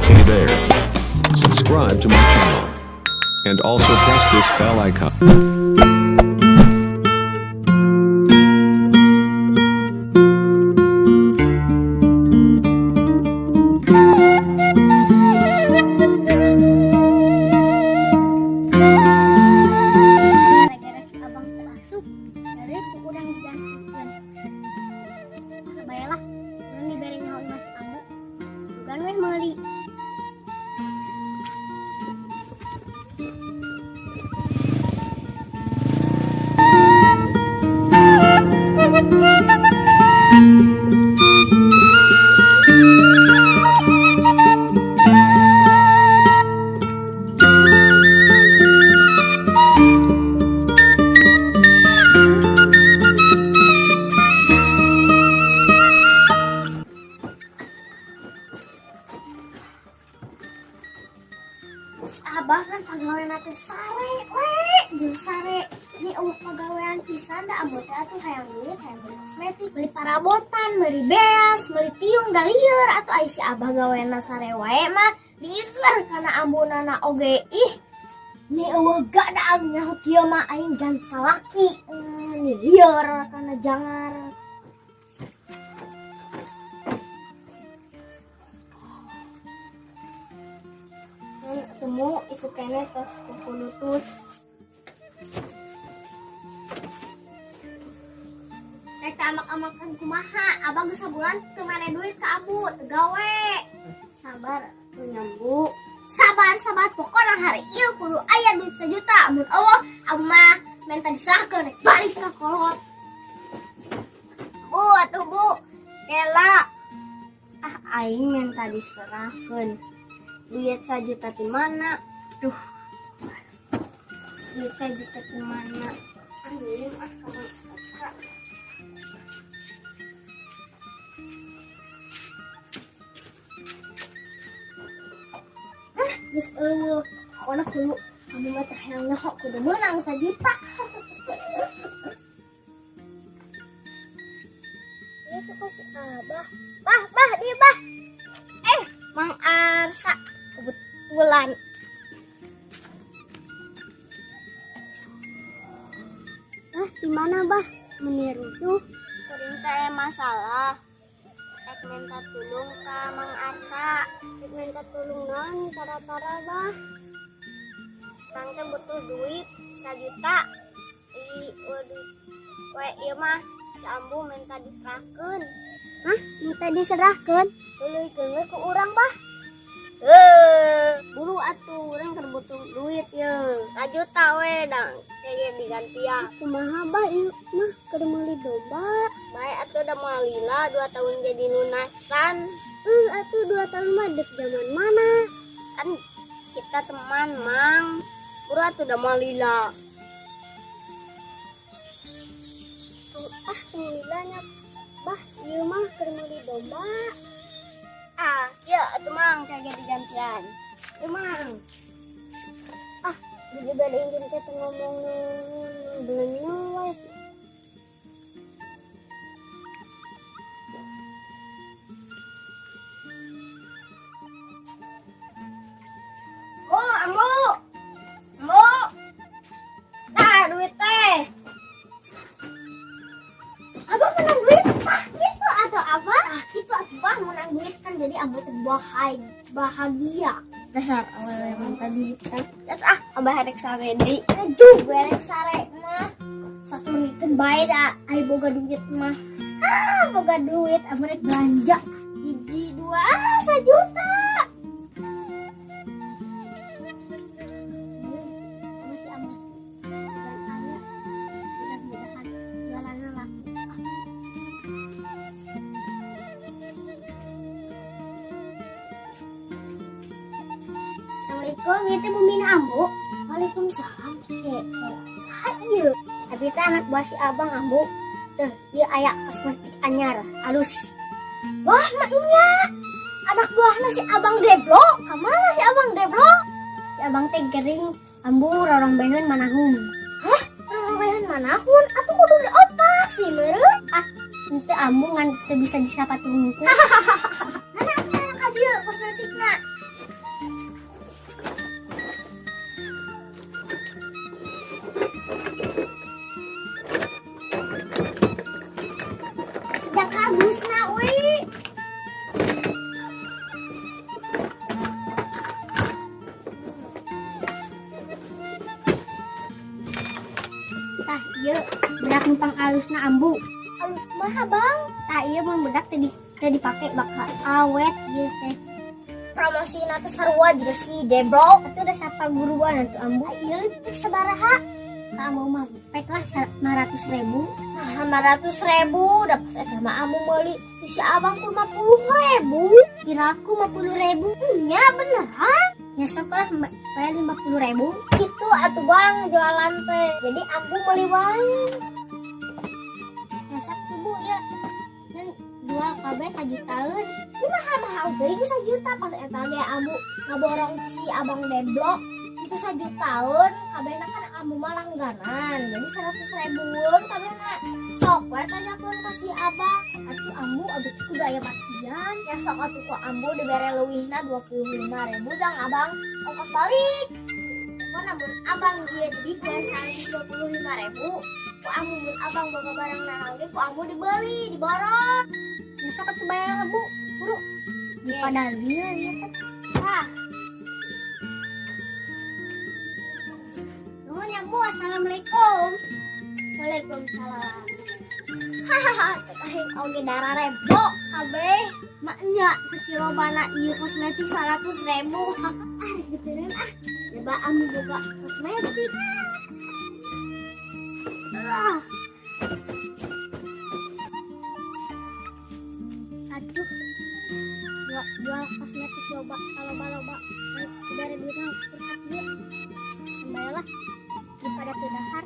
Hey there. Subscribe to my channel. And also press this bell icon. Gara-gara si abang teu asup dari ku urang dijangkitkeun. Ah, bae lah, urang dibere nyaho imah si Ambu. Sugan weh meuli. Si abah kan pagawean teh sare we jeung sare. Ini euweuh pagawean pisan da ambu teh atuh hayang duit, hayang beli kosmetik, beli parabotan, beli beas, beli tiung, da lieur atuh ai si abah gaweana sare wae mah lieur kana ambunana oge. Ih, ini euweuh gak da nyaho kieu mah aing jangan salaki. Lieur kana jangar. Temu itu kene tos kukulutus. Rek amak-amakan kumaha, abah geus sabulan teu mere duit ka abu, teu gawe. Sabar atuh nyambu. Sabar, sabar, pokona hari ieu kudu aya duit 1 juta. Mun euweuh, abu mah minta diserahkeun rek balik ka kolot. Bu, atuh bu. Kela. Ah, aing minta diserahkeun. Duit 1 juta di mana? Duh. Duit 1 juta di mana? Ah, ngirim ah ka Mang Oka. Ah, geus euweuh. Pokona kudu kamu mah teh hayang nyaho kudu meunang 1 juta. Itu kok si Abah. Bah, bah, dia bah. Eh, Mang Arsa kebetulan. Ah, di mana bah? Meni rusuh. Kuring teh masalah. Rek minta tulung ka Mang Arsa. Rek minta tulung naon tara-tara bah? Mang teh butuh duit 1 juta. Ih, waduh. We ieu mah si Ambu minta diserahkeun. Hah? Minta diserahkeun? Tuluykeun we ku urang bah. Eh, buru atuh urang keur butuh duit ye. 1 juta we dang kayak digantian. Kumaha bah ieu mah keur meuli domba. Bae atuh da moal lila 2 tahun jadi lunasan. Eh, atuh 2 tahun mah dek zaman mana? Kan kita teman, Mang. Buru atuh da moal lila. Ah, lila nya. Bah, ieu mah keur meuli domba. Ah, iya atuh Mang, kayak digantian. Ieu Mang. Ah, juga ada ingin kita ngomong belenya we. Oh, Ambu. Ambu. Nah, duit teh. Abah menang duit, ah, gitu atau apa? Ah, gitu atuh bah menang duit kan jadi ambu teh bahagia. Dasar awewe minta duit kan. Das ah, abah rek sare deui. Juga rek sare mah. Satu rikeun bae da ai boga duit mah. Ah, boga duit ambu rek belanja. 1, 2, ah, 1 juta. Masih ambu. Dan aya mudah-mudahan jualannya laku. Ah. Assalamualaikum, ieu teh bumina Ambu. Waalaikumsalam. Eh, saha ieu? Abi teh anak buah si abang Ambu. Teh, ieu aya kosmetik anyar, alus. Wah, maknya anak buahna si abang Deblo. Kamana si abang Deblo? Si abang teh gering, Ambu rorong beheun manahun. Hah? Rorong beheun manahun? Atuh kudu dioperasi meureun. Ah, henteu Ambu ngan teu bisa disapa tungku. Mana atuh ka dieu kosmetikna? Ieu bedak nu pangalusna Ambu. Alus kumaha, Bang? Tah, ieu mun bedak teu dipake bakal awet ieu teh. Promosi teh sarua juga si Debro. Atuh udah sapa guruan atuh, Ambu. Ieu lipstick sabaraha? Ka Ambu mah pek lah 500 ribu. Nah, 500 ribu, udah pas eta mah Ambu meuli di si abang ku 50 ribu. Kira aku 50 ribu. Nya beneran. Nya sok lah, bayar 50 ribu. Gitu atuh, Bang, jualan teh. Jadi Ambu meuli wae. Ya sok tuh, Bu, ya. Dan jual kabeh sajutaan. Ini mahal mahal deui sajuta, pas eta ge Ambu ngaborong si abang Deblok itu sajutaan kabehna, kan Ambu mah langganan, jadi 100 ribuan kabehna. Sok we tanyakeun ka si abang. Atuh Ambu, abis itu kudu aya bagian. Ya sok atuh, ku Ambu dibere leuwihna 25 ribu jang abang ongkos balik. Pokokna mun abang ieu dibikeun 125 ribu ku Ambu, mun abang boga barang nanaon ge ku Ambu dibeli, diborong. Ya sok atuh bayar, Bu. Buru. Di padahal ya teh. Tah. Nuhun ya, Bu. Assalamualaikum. Waalaikumsalam. Hahaha, cek aing oge dararebo kabeh. Maknya sekilo bana ieu kosmetik 100 ribu. Ah, geuteun ah. Coba ambu boga kosmetik. Ah. Aduh. Jual kosmetik loba saloba-loba. Dari duitna kursak ieu. Bayarlah daripada teu dahar.